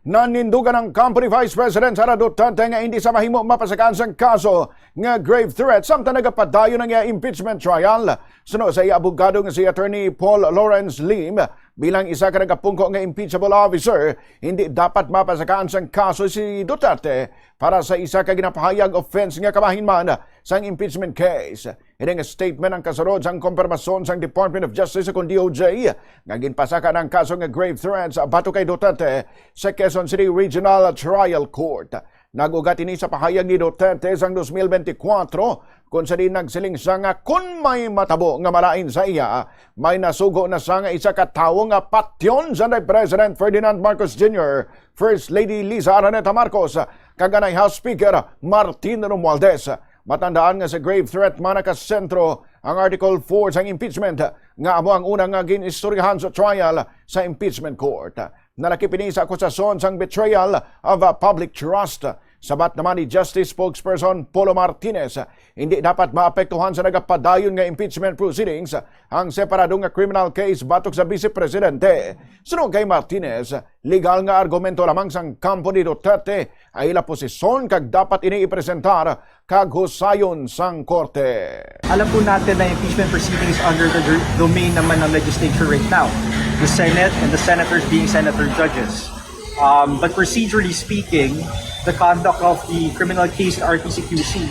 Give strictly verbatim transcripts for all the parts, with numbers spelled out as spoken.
Nanindugan ang kampo ni Vice President Sara Duterte nga hindi sa mahimo mapasakaan sang kaso nga grave threat samtang nagapadayon ang iya impeachment trial. Suno sa iya abogado nga si Attorney Paul Lawrence Lim, bilang isa ka nagapungko nga impeachable officer, hindi dapat mapasakaan sang kaso si Duterte para sa isa ka ginapahayag offense nga kabahin man sang impeachment case. Ini nga statement ang kasunod sang kompirmasyon sang Department of Justice o kon D O J nga ginpasaka ang kaso nga grave threats batok kay Duterte sa Quezon City Regional Trial Court. Nag-ugat ini sa pahayag ni Duterte sang dos mil benti kwatro, kung sa diin nagsiling siya nga kung may matabo nga malain sa iya, may nasugo na siya nga isa ka tawo nga patyon sa President Ferdinand Marcos Junior, First Lady Liza Araneta Marcos, kag anay House Speaker Martin Romualdez. Matandaan nga sa grave threat man nakasentro ang Article four sang impeachment, nga amo ang una nga gin-istoryahan sa trial sa impeachment court. Nalakip ini sa akusasyon sang betrayal of, uh, public trust. Sabat naman ni Justice Spokesperson Polo Martinez, hindi dapat maapektuhan sa nagapadayon nga impeachment proceedings ang separado nga criminal case batok sa Vice Presidente. Suno kay Martinez, legal nga argumento lamang sang kampo ni Duterte ang ila posisyon kag dapat ini ipresentar kag husayon sang korte. Alam po natin na impeachment proceedings under the domain naman ng legislature right now. The Senate and the senators being senator judges. Um, but procedurally speaking, the conduct of the criminal case in R T C Q C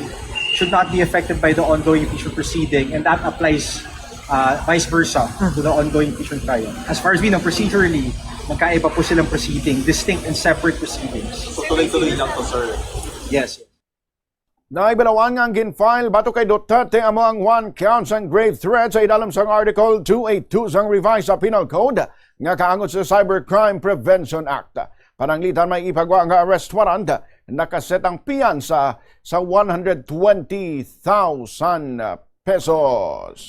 should not be affected by the ongoing impeachment proceeding, and that applies uh, vice versa to the ongoing impeachment trial. As far as we know, procedurally, magkaiba po silang proceeding, distinct and separate proceedings. So tuloy-tuloy lang to, sir. Yes. Naibalawan nga ang gin-file batok kay Duterte amo ang one count sang grave threat sa idalom sang Article two eight two sang Revised Penal Code nga kaangot sa Cybercrime Prevention Act. Pananglitan may ipagwa nga arrest warrant, nakaset ang piyansa sa one hundred twenty thousand pesos.